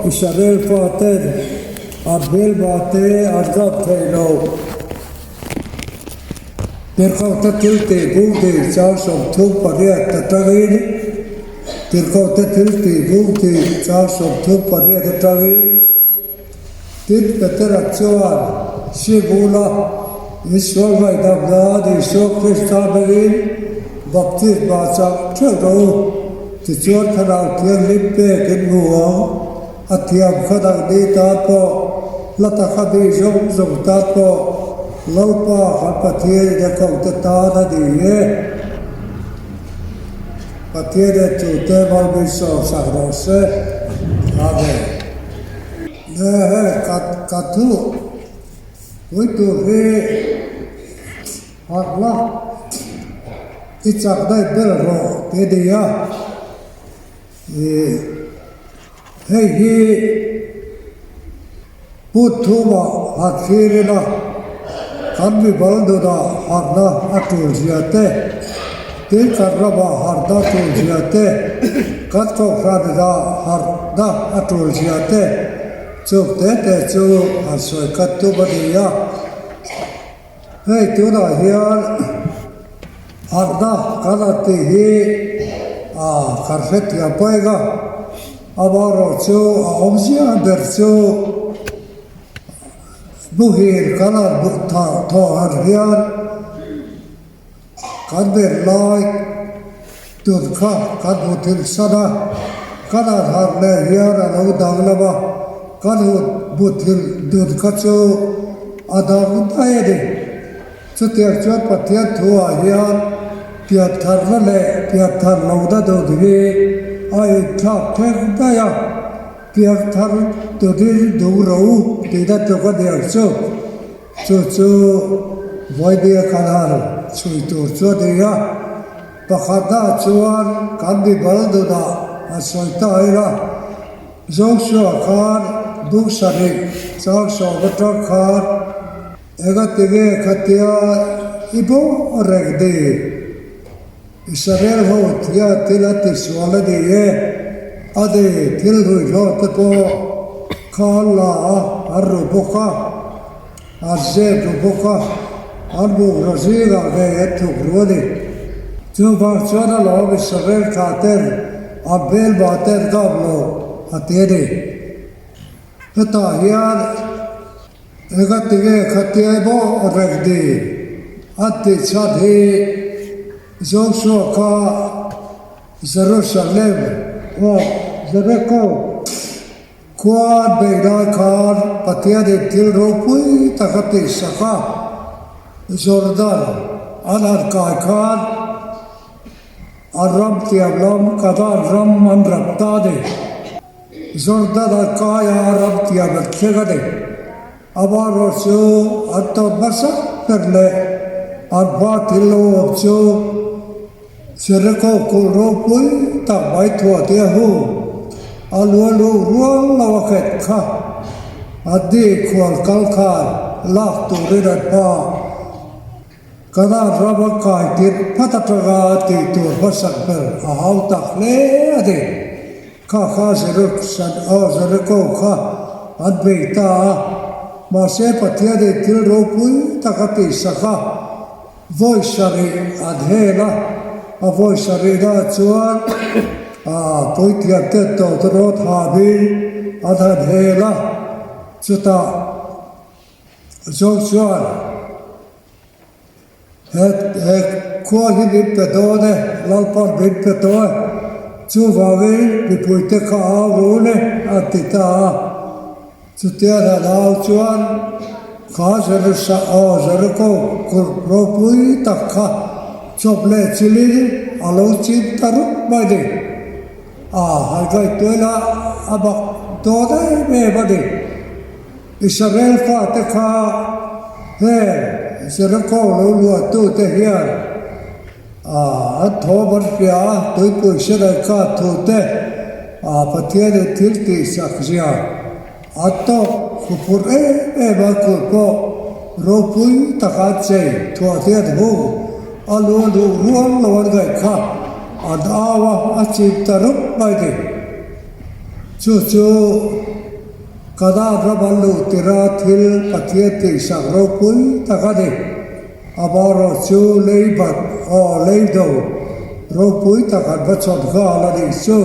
Israel faten an hmelma te an ngam thei lo. Tirhkohte thiltih bungtih chang 38 atangin Tirhkohte thiltih bungtih chang 38 atangin Tin, Petera chuan Simona, Isual ngaihdam nan Isua Krista hmangin baptisma chang theuh rawh u, tichuan Thlarau Thianghlim pek in hmu ang, a thiam kha nangni tan pawh, hla taka mi zawng zawng tan pawh, Lalpa kan Pathianin a kohte tan a ni e. Pathianin tute malminsawm sak rawh se. Amen. Nge he ka ka thu pui tur hi harh la i chak daih ber rawh ti a ni a, ih hei hi put thumah han thlir ila kan mibal nunah harhna a tul zia te, tin kan ramah harhna a tul zia te, kan kohhranah harhna a tul zia te chung te te chu han sawi khat tum a ni a. Hei tunah hian harhna kan han tih hi kan hrethiam paih a, amaherawhchu a awmzia ber chu, Muhil kan han hmuh thawh har hian kan ber lai tun kha kan hmu thil san a, kan han harh leh hian a lo danglam a, kan hmu thil dun kha chu a dang daih a ni. Chutiang chuan Pathian thuah hian piantharna leh pianthar lohna dun hi a inthlak thleng daih a. Piak thar turin duh ro tihna tluk a niang chu, chu chu Vawimia kan har chhui tur chu a ni a. Pakhatna chuan kan mibal nunah a sawi ta ila, Joshua khan buk sarih chang sawm atang khan engatinge khatia i bo reng ni? Israel ho thia thil a ti sual a ni e, a ni thil ruihhlo te pawh kha an la a, an ru bawk a, an zep ru bawk a, an bungraw zingah ngei an thuk ru a ni. Chuvang chuan a lawm Israel tha ten an hmelma ten ngam lo a ti a ni. Hetah hian Engatinge khatiai maw reng ni? An tih chhan hi Joshua kha Jerusalem aw Jericho khua an beih lai khan Pathianin thil ropui tak a tihsak a, Jordan an han kai khan an ram tiam lam Kanaan ram an rap ta a ni. Jordan a kai a, ram tiam an thleng a ni. Amaherawh chu an tawn hmasa ber leh an hma thil lo awm chu Jericho kulh ropui tak mai thuah te a hu. A lu a luh rual lo a khet kha an ni khual kal khan lak turin an hma. Kanaan rama kai tirh phat atanga tih tur hmasak ber a hau tak hle a ni. Kha kha Jerusan aw Jeriko kha an bei ta a, mahse Pathianin thil ropui tak a tihsak a, vawi sarih an hel a, a vawi sarihna chuan puithiam te tawtawrawt hamin an han hel a, chutah Zawk chuan, He he khua hi min pe dawn e, Lalpan min pe tawh e, chuvangin mipuite kha au rul e, a ti ta a. Chutia dan au chuan kha Jerusa aw Jeriko kulh ropui tak kha chawp leh chilin a lo chim ta rup mai ni. A haihgaihtuaila a bak dawn em em a ni. Israel fate kha heng Jericho lo luahtute hian an thawm an hria a, tuipui Sinai kha thute Pathianin thil tihsak zia an tawk huphurh em em a, kulh pawh ropui taka an chei thuah hian hung a lu a luh rual lo an ngaih kha an au a, a chim ta rup mai ni. Chu chu Kanaan ram an luh tirha thil Pathian tihsak ropui tak a ni. Amaherawhchu leibat aw leido ropui tak an va chhawn nghal a nih chu.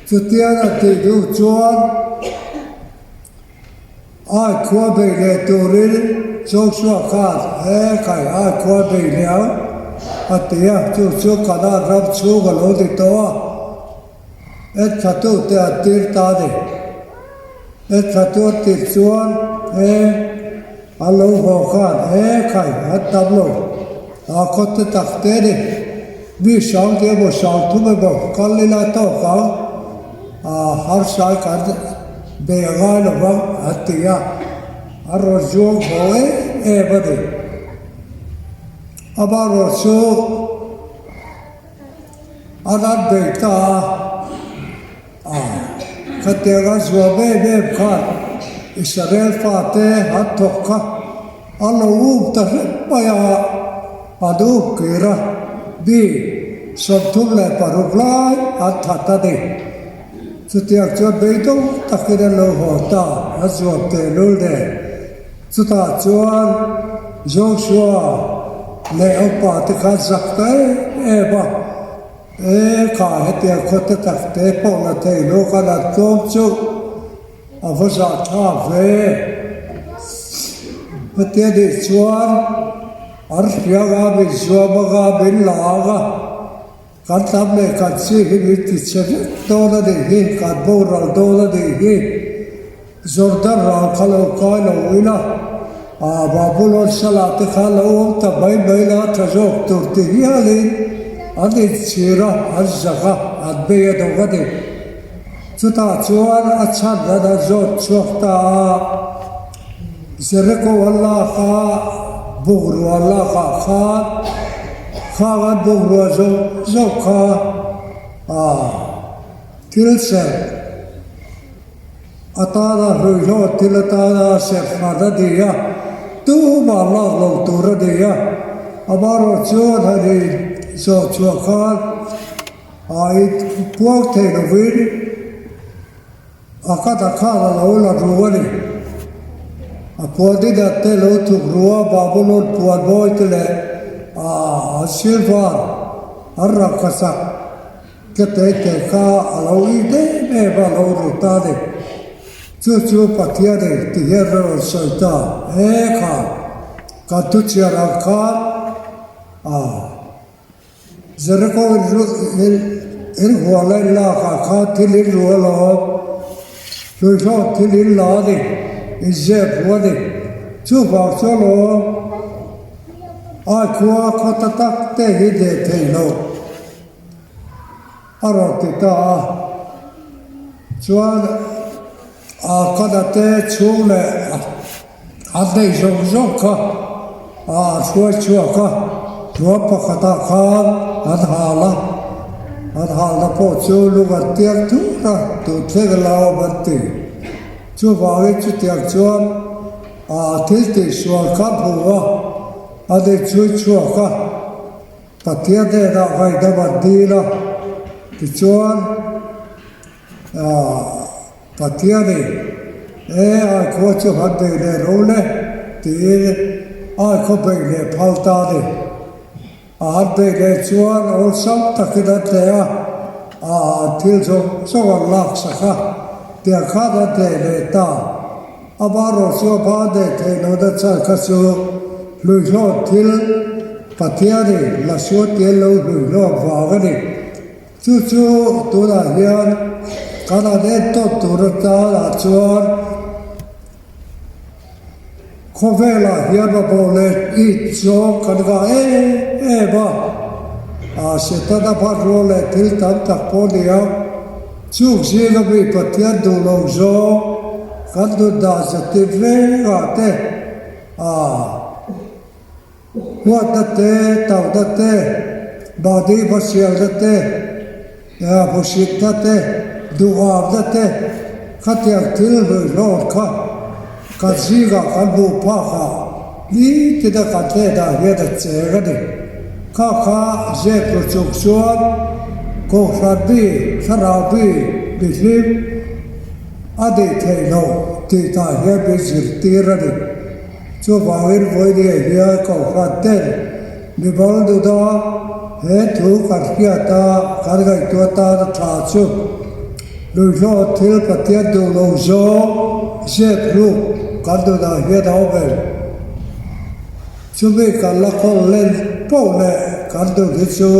Chutiang a tih duh chuan Ai khua bei leh turin Joshua khan he kai ai khua bei leh ang a ti a, chu chu Kanaan ram chhung a lo ni tawh a, Enthatute an tir ta a ni. Enthatu an tir chuan he an lo haw khan he kai an tam lo, a khaw te tak te a ni. Mi hrang te emaw hrang thum emaw kal ila tawk ang. Harsai kan bei a ngai lo vang an ti a, an rawn zuang haw em em a ni. Amaherawhchu an an bei ta a, khatiang an zuam em em khan Israel fate an thawk kha a lo um ta hrep mai a, an um kir a, mi 36 lai an that a ni. Chutiang chuan beidawng takin an lo haw ta, an zuam tehlul nen. Chutah chuan Joshua leh a upa te khan zak ta em em a, E kha hetiang khawte takte pawh la thei lo khan an tlawm chu. A va zah tha ve. Hetiang nih chuan an hriang a, min zuam ang a, min la ang a, kan tam leh kan chi hi min ti che vek dawn a nih hi, kan boral dawn a nih hi. Jordan ral kha lo kai lo ila, ah Babulon salah te kha lo awm ta mai mai la tha zawk tur ti hialin an inchhir a, an zak a, an bei a dawng a ni. Chutah chuan a chhan dan a zawt chhuak ta a, Jeriko a lak a, bungrua lakah khan khang an bungrua zawng zawng kha a thil serh atana hruihhlawh thil atana serh hran a ni a, tumah lak lo tur a ni a, amaherawhchu an han inzawh chhuah khan A i puak thei lovin a ka ta khan a lo la ru a ni. A puan dinat te lo thuk ru a, Babulon puan mawi te leh a silver an rangkachak te te te kha a lo it em em a, a lo ru ta a ni. Chu chu Pathianin ti hian a rawn sawi ta, E kha, kan thuchhiar ang khan a. Jeriko in hual a in lak ah khan thil in ru alawm, hluihlawm thil in la a ni, in zep ru a ni. Chuvang chu alawm ai khua khaw ta tak te hi deh theih loh a rawn ti ta a. Chuan a kana te chhung leh a hneih zawng zawng kha a hruai chhuak a, ruam pakhatah khan an hal a, an halna pawh chu lung an tiang thur a, tun thleng a la awm an ti. Chuvangin chutiang chuan a thil tihsual kha hmu a, an inchhui chhuak a. Pathian hnenah ngaihdam an dil a, tichuan Pathianin e ai khua chu han bei leh ro le tiin ai khaw bei leh phal ta a ni. A han bei leh chuan awlsam takin an tleh a, a thil zawng zawng an laksak a, tiang khan an tleh leh ta. Amaherawhchu a hma nei theih lohna chhan kha chu hluihlawm thil Pathianin la suat tel lo hluihlawm vang a ni. Chu chu tunah hian kan han entawn tur atanah chuan khawvelah hian mamawh leh it zawng kan ngah em em a, a Setana hmanrua leh thil tam tak pawh a ni ang. Chuk zinga mi Pathian duh lo zawng kan nun dah zatin rengah te a huatna te, tauhna te, mahni hmasialna te, hmuhsitna te, duhamna te khatiang thil hluihlawn kha kan zingah kan hmuh phakah nitina kan hnenah hian a cheng a ni. Kha kha zep ru chung chuan Kohhran mi, Thlarau mi. mihlim a nih theih loh tih tah hian min zirtir a ni. Chuvangin vawinia hian Kohhran ten mimal nuna he thu kan hriat a, kan ngaihtuah tan a tha chu Ruihhlo thil Pathian duh lo zawng zep ruk kan nunah hian a awm em? Chumi kan la khawl len poh leh kan nun hi chu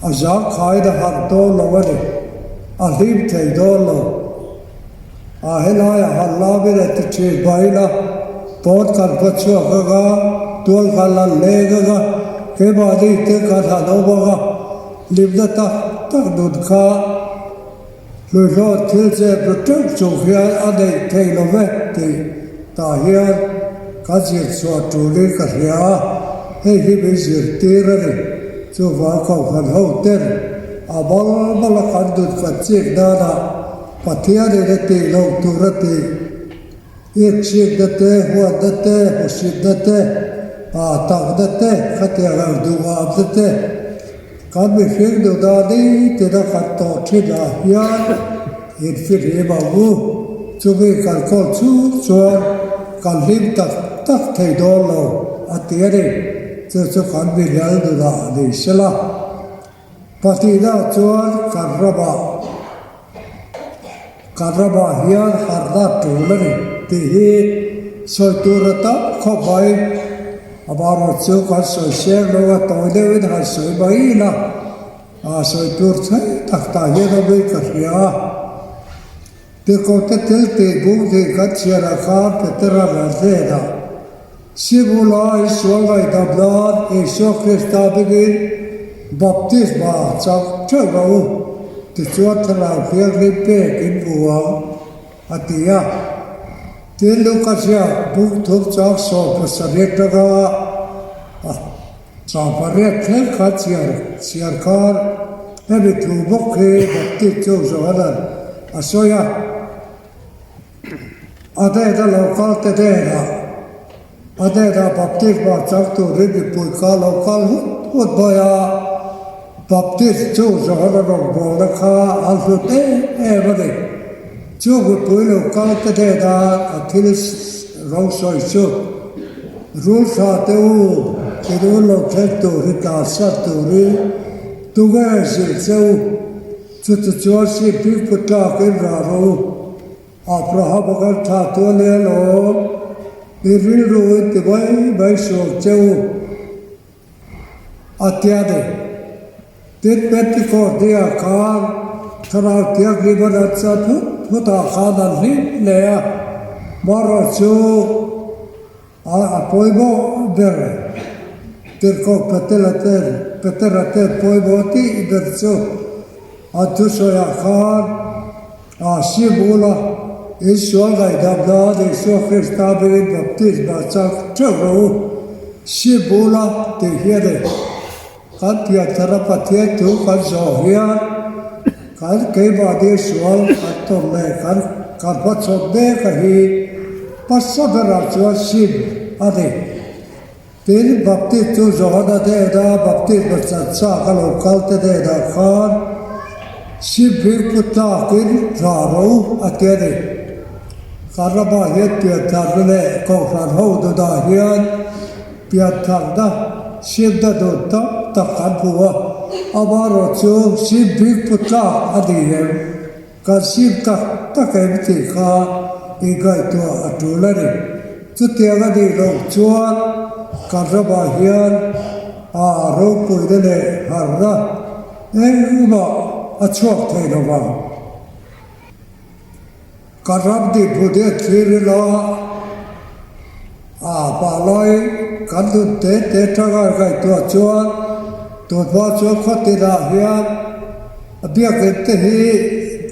a zangkhaiin a harh dawn lo a ni, a hlim thei dawn lo. A helaiah han lam in a ti thin mai la, pawn kan va chhuak ang a, tual kan la leng ang a, keimahni te kan han awm ang a, hlimna tak tak nun kha hluihlawt thil chep ru teuh chung hian a neih theih lo ve tih tah hian ka zir chhuah tulin ka hria a, hei hi min zirtir a ni. Chuvang kohhran ho ten a mal mal a kan nun kan chik danah Pathianin a tih loh tur a tih. Ikhsikna te, huatna te, hmuhsitna te, pa takna te, khatiang ang duham na te, kan mihring nuna nitin a kan tawh thin ah hian infihlim ang u. Chumi kan kawl chhung chuan kan hlim tak tak thei dawn lo a ti a ni. Chu chu kan milel nunah ni sela. Pahnihna chuan kan ramah kan ramah hian harhna tul a ni tih hi sawi tur a tam khawp mai. Amaherawh chu kan sawi seng lo a, tawi deuhin han sawi mai ila, a sawi tur thleng tak tah hian awmin ka hria a. Tirhkohte thil tih bung tih kan chhiarah khan Petera ral hnenah, Simula Isual ngaihdam nan Isua Krista hmingin baptisma chak theuh rawh u, tichuan Thlarau Thianghlim pek in hmu ang, a ti a. Tin, Luka ziak bung thum chang 70 atanga 80 thleng khan chhiar chhiar khan hemi thu bawk hi Baptist chu Johana'n a sawi a. A hnena lo kal te hnenah, a hnenah baptisma chang turin mipui kha lo kal hut hut mai a, Baptist chu Johana rawngbawlna kha a hlut em em a ni. Chu mipui lo kal te hnena a thil ro sawi chu, Rul tha te u, in un lo thleng tur hi tlansan turin tunge zilh che u? Chuti chuan sip bik pu tlakin rah rawh u. Abraham a kan tha tu a nia lawm. I rilru in ti mai mai suak che u a tia ni. Tin Pentecost ni ah khan Thlarau Thianghlim a rat chat phut phut ah khan an hlim hle a, marawh chu A a pawimawh ber Tirhkoh Petera ten Petera ten pawimawh tih ber chu an thusawiah khan a sim ul a, Insual ngaihdam nan Isua Krista hmingin baptisma chak theuh rawh u, sim ul a tih hi a ni. Kan pianthar a Pathian thu kan zawh hian kan keimahni sual kan tawrh leh kan kan hmachhawn mek a hi hmasa berah chuan sim a ni. Tin, Baptist chu Johana hnena baptisma chan chak a lo kal te hnenah khan sim hming pu tlakin tla ro a ti a ni. Kan ramah hian piantharna leh kohhran ho nunah hian Piantharna simna nun tam tak kan hmu a, amaherawh chu sim bik pu tlak a ni em? Kan sim tak tak em tih kha inngaihtuah a tul a ni. Chutiang a nih loh chuan kan ramah hian a ropuina leh harhna engmah a chhuak thei lo vang. Ka ram tih hmu deuh thlir ila a palai kan nun te te tanga ngaihtuah chuan tunhma chuan khaw tinah hian a biakinn te hi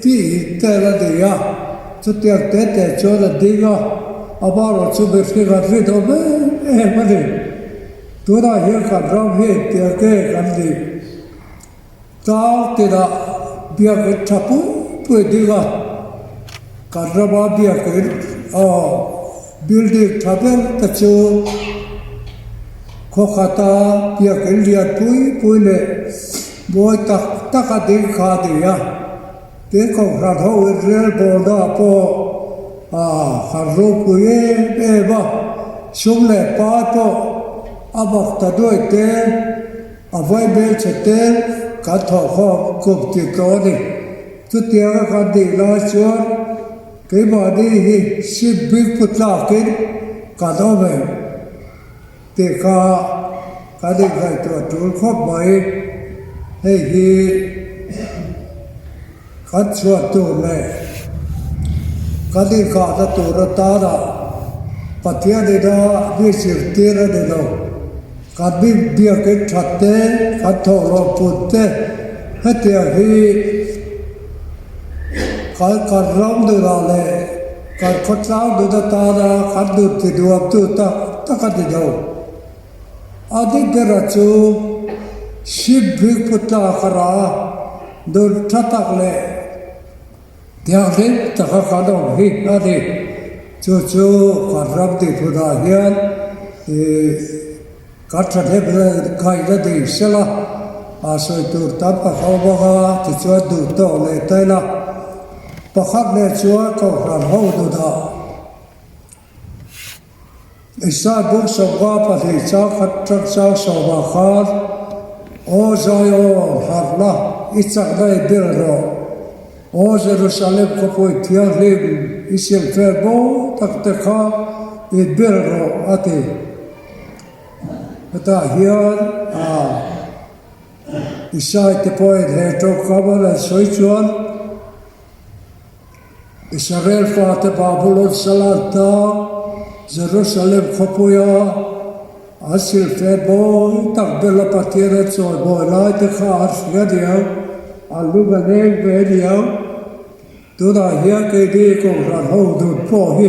tih in tel a ni a, chutiang te te chuan a ding a, amaherawh chu mihring an rinawm em em a ni. Tunah hian kan ram hi engtiang nge kan nih? Tlang tinah biakinn tha pui pui ding a, kan rama biakinn aw building tha ber te chu khaw khata biakinn lian pui pui leh mawi tak tak a ding kha a ni a. Tin Kohhran ho inrel bawlna pawh kan ropui em em a, sum leh pai pawh a mak ta duai te, a vai hmelchhe te kan thawhkhawm kum tih tawh a ni. Chutianga kan nih lai chuan keimahni hi sim bik pu tlakin kan awm em tih kha kan inngaihtuah tul khawp mai. Hei hi kan chhuah tur leh kan inkhahna tur atana Pathian ina mi zirtir a ni lo. Kan mi biakin that te, kan thawhlawm pun te hetiang hi kan kan ram nunah leh kan khawtlang nun atana kan nun ti nuamtu tak tak a ni lo. A dik bera chu Ship bik tlak a ra a, nun tha tak leh thianghlim taka kan awm hi a ni. Chu chu kan ram tihphunah hian ih kan thahnem ngaihna nei sela a sawi tur tam tak a awm ang a, tichuan duh tawk leh tail a. Pakhat leh chuan Kohhran ho nunah. Isai buk 52 chang khat ṭang chang sawmah khan, Aw Zion, harh la, i chakna i bil rawh. Aw Jerusalem khawpui thianghlim, i silhfer mawi tak te kha i bil rawh, a ti. Hetah hian a Isai te pawhin he ṭawngkam an han sawi chuan, Israel fate Babulon salan ta Jerusalem khawpuia an silhfen mawi tak bela Pathian an chawi mawi lai te kha an hria niang, an lung a leng ve niang. Tunah hian keini Kohhran ho nun pawh hi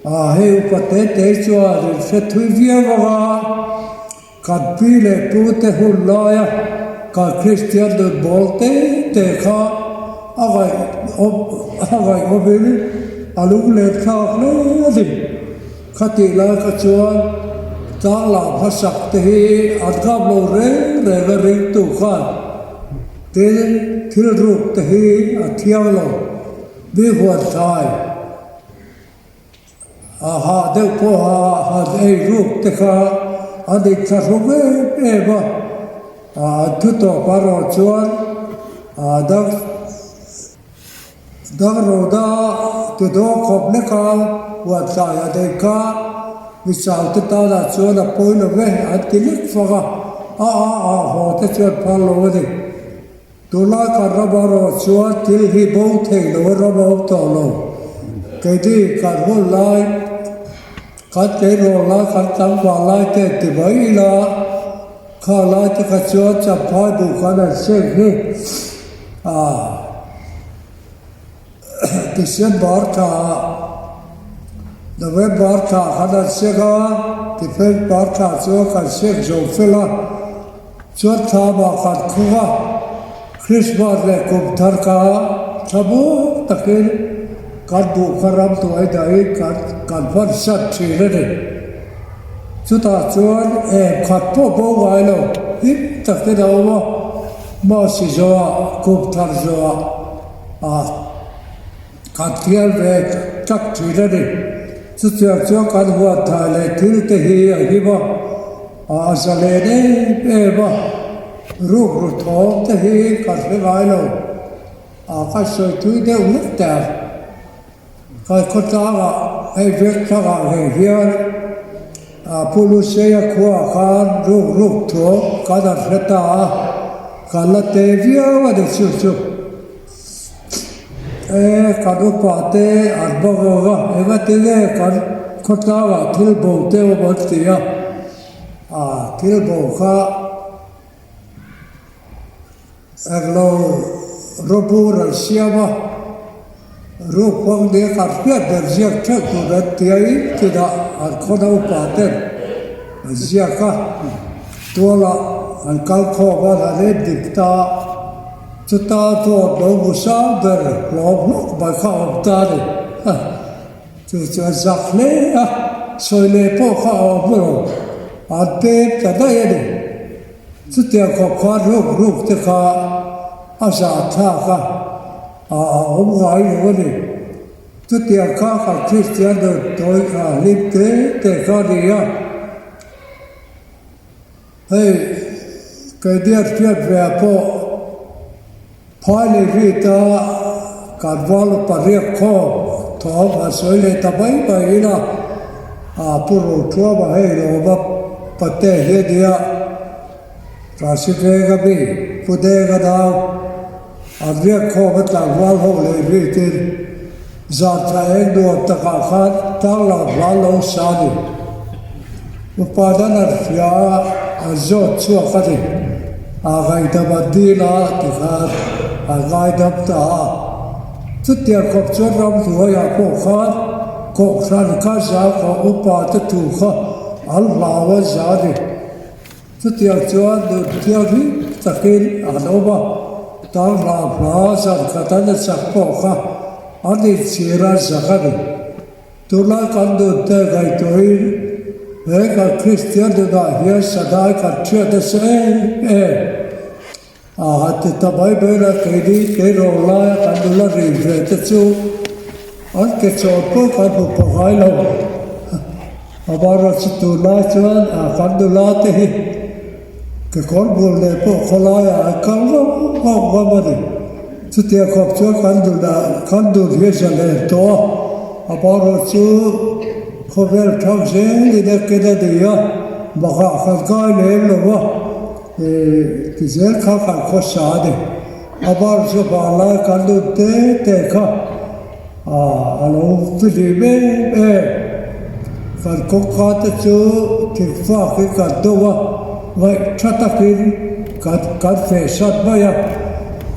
a hei upa te te chuan in hre thui viau ang a, Kan pi leh pu te hun laia kan Kristian nun bawl te te kha a ngaihawm a ngaihawmin a lunglen thlak hle a ni. Khatih lai kha chuan tlanglam hmasak te hi an ngam lo reng reng a ringtu khan tin thil ruk te hi a thiang lo mi huan thlai. A hah deuh pawha han ei ruk te kha a dik thla hlawm em em a, an thu tawp a rawh chuan dang dang rawhna ti dawn khawp lek a, huan tlai a nei kha mi chau te tanah chuan a pawi lo ve an ti lek fang a, a a a haw te chuan phal lo a ni. Tunlai kan ram erawh chuan thil hi bo thei lo a ram a awm tawh lo. Keini kan hun lai, kan tleirawl lai, kan tlangval lai te ti mai ila, kha lai te kha chuan champhai duh kan han seng hi a December thla ah, November thla kan han seng a, December thla chuan kan seng zo fel a. Chuan thlamah kan khung a, Christmas leh kum thar kha thla buk takin kan buh kha ram hnuai dahin kan kan hman san thin a ni. Chutah chuan em khat pawh bo ngai lo, him takin a awm a, Masi zawhah, kum thar zawhah ah kan thial ve tak thin a ni. Chutiang chuan kan huan thai leh thil te hi a him a. A za len em em a, rukru thawm te hi ka hre ngai lo, a ka sawi tui deuh hlek teh a. Kai khawtlangah hei vek thlangah ngei hian Pu Luseia khuaah khan rukruk thawm kan han hre ta a, kan la te viau a ni chu chu. E, kan upa te an bawk lo va, engati nge kan khawtlangah thil bo te awm an ti a, a thil bo kha englo rawbur an siam a, ruk hmang nia kan hriat ber ziak theuh tur an ti a, in tinah an khaw naupa ten an ziak a, tualah an kal khawm a, an en dik ta a. Chuta dawt lo hmu sang ber hlawm hlawk mai kha a awm ta a ni. Chu chu a zak hle a, sawi leh pawh kha a awm lo, an pem ta daih a ni. Chutiang khawp khan ruk ruk te kha a zah thlak a. A awm ngai lo a ni. Chutiang kha kan Kristian nun tawi kha hlim te te kha a ni a. Hei, keinian hriat ve ah pawh phai leh rit a kan val upa riak khawm thawm han sawi leh ta mai mai ila, a pu Rothuama hei lawma pate hi a nia. Rasi Venga mi Pu Denga nau an riak khawm a tlangval ho leh ritin zan thla eng nuam takah khan tlanglam hla lo sa a ni. Upa dan an hria a, an zawt chhuak a ni. A ngaihdam an dil a tikhan an ngaidam ta a. Chutiang khawp chuan ramhnuaiah pawh khan Kohhran kha zau kha upa te thu kha an hlau a za a ni. Chutiang chuan nun thianghlim takin an awm a, tang hla hla zan khat an chak pawh kha an inchhir a zak a ni. Tunlai kan nun te ngaihtuahin he kan Kristian nunah hian sadai kan hriat nasa em em. A han ti ta mai mai la, keini tleirawl laia kan nula rin ve te chu an ke chawn pawh kan hmu pha ngai lo. Amaherawhchu tunlai chuan a kan nula te hi kekawr bul nei pawh khawlaiah an kal ngam ngam ngam a ni. Chutiang khawp chuan kan nunah kan nun hi a zalen tawh a, amaherawhchu khawvel thang zelin a ken a ni a, makah kan ngai lem lo va. Ti zel kha kan khawsa a ni. A bar chu vanlai kan lut te te kha a lo fihlim em em. Kan kawngka te chu thingfak hi kan do a, ngaih tha takin kan kan feh sat mai a.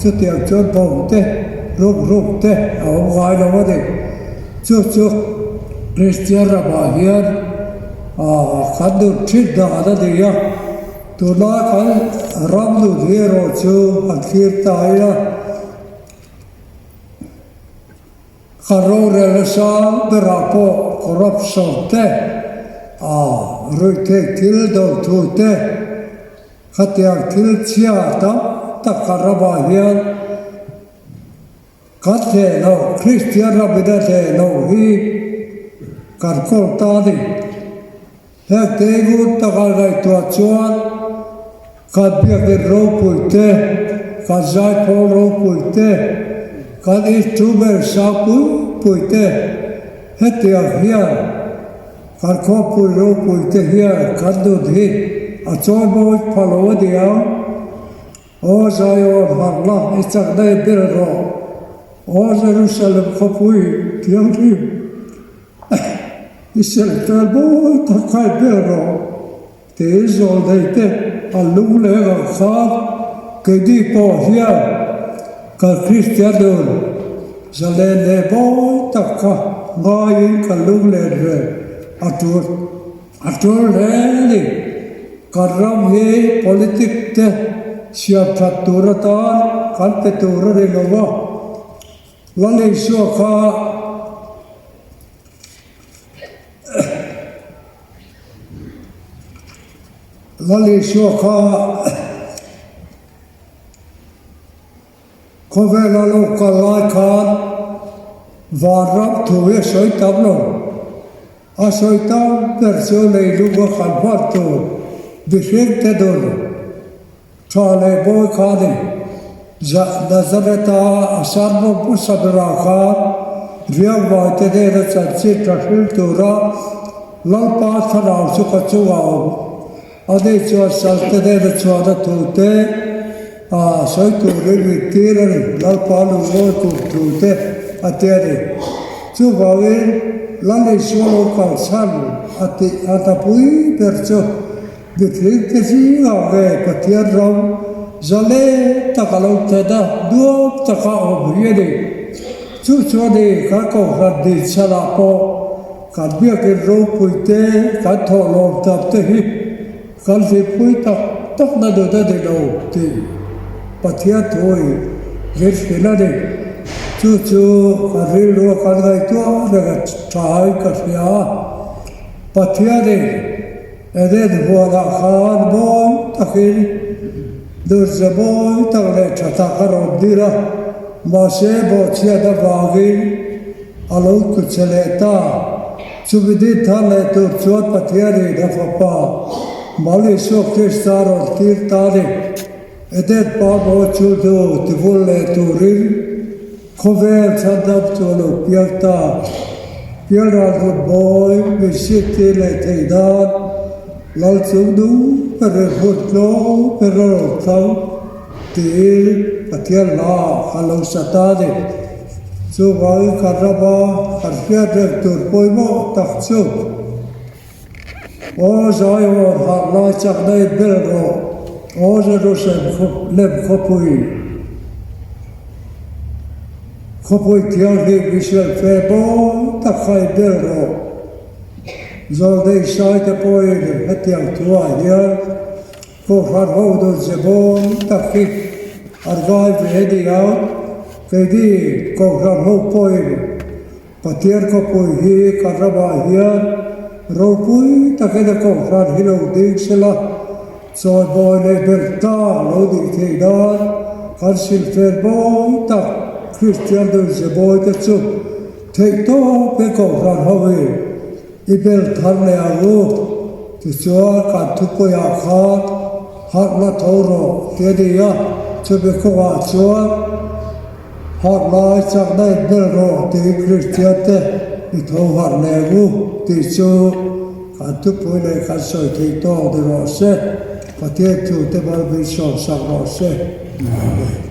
Chutiang chuan bawng te, ruk ruk te a awm ngai lo a ni. Chu chu Kristian ramah hian kan nun thin dan a ni a. Tuna kan ram nun hi erawh chu an thlir ta ila, kan rorel nasa berah pawh corruption te, ruihtheih thil do thu te, khatiang thil chhia tam tak kan ramah hian kan hleh loh, Kristian ramin a hleh loh hi kan kawl ta a ni. Heng te ngun taka ngaihtuah chuan kan biakin ropui te, kan zaipawl ropui te, kan instrument sang pui pui te hetiang hian kan khawpui ropui te hian kan nun hi a chawimawi pha lo a ni ang. Aw Zion, harh la, i chakna i ber rawh. Aw Jerusalem khawpui thianghlim, i serhtel mawi tak kha i ber rawh. Tiin zawlneite an lungleng ang khan keini pawh hian kan Kristian nun zalen leh mawi tak kha ngaiin kan lunglen ve a tul. A tul hle a ni. Kan ram hi politic te siam that tur atan kan pe tur a ni lo va. Lal Isua kha Lal Isua kha Khawvela lo kal lai khan vanram thu hi a sawi tam lo. A sawi tam ber chu leilung a khan hman tur mihring te nun tha leh mawi kha a ni. Nazareth-a a sermon hmasa berah khan riangvai te hnena chanchin tha hril tura Lalpa thlarau chu ka chungah a awm. Ani chuan salte hnena chhuahna thu te a sawi turin min tir a ni, Lalpa lungawi kum thu te a ti a ni. Chuvangin Lal Isua lo kalsan a tih a hnapui ber chu mitling te zingah nge Pathian ram zalen tak a lo then a, nuam taka awm hi a ni. Chu chuan i kan kohhran dinchhanah pawh Kan biakin ropui te, kan thawhlawm tam te hi kan hlimpui tak tak na nun a ni lo tih Pathian thuai min hrilh a ni. Chu chu kan rilru a kan ngaihtuah reng a thain ka hria a. Pathianin Eden huanah khan mawi takin nunze mawi tak leh tha tak a rawn dir a. Mahse bawhchhiat avangin a lo tlu che leh ta. Chumi din thar leh tur chuan Pathianin a Fapa Mal Isua Krista rawn tir ta a ni. Eden pa maw chu hnu tivul leh turin khawvel chhandam chu a lo piang ta. Pialral hun mawi min hriattir leh theih nan Lal chung nung ber in hun tlawm ber a rawn thlang tiin Pathian hla ah a lo sa ta a ni. Chuvangin kan rama kan hriat reng tur pawimawh tak chu Aw Zion harh lai chakna in bel rawh, Aw Jerusalem lem khawpui, khawpui thianghlim Israel fe mawi tak kha in bel rawh. Zawlnei Saite pawhin hetiang thuah hian Kohhran ho nun ze mawi tak hi an ngai ve a ni a, keini Kohhran ho pawhin Pathian khawpui hi kan ramah hian ropui takin a Kohhran hi lo ding sela, chawimawi leh belh tlang lo nih theih nan kan silhfen mawi tak Kristian nun ze mawi te chu Theih tawp he Kohhran ho hi i bel thar leh ang u, tichuan kan thupuiah khan harh la tho rawh ti a ni a, chumi kawngah chuan harh lai chakna in bel rawh tiin Kristian te i tho harh leh ang u tih chu kan thupui leh kan sawi theih tawk ni rawh se, Pathian thu te mal min sawmsak rawh se. Amen.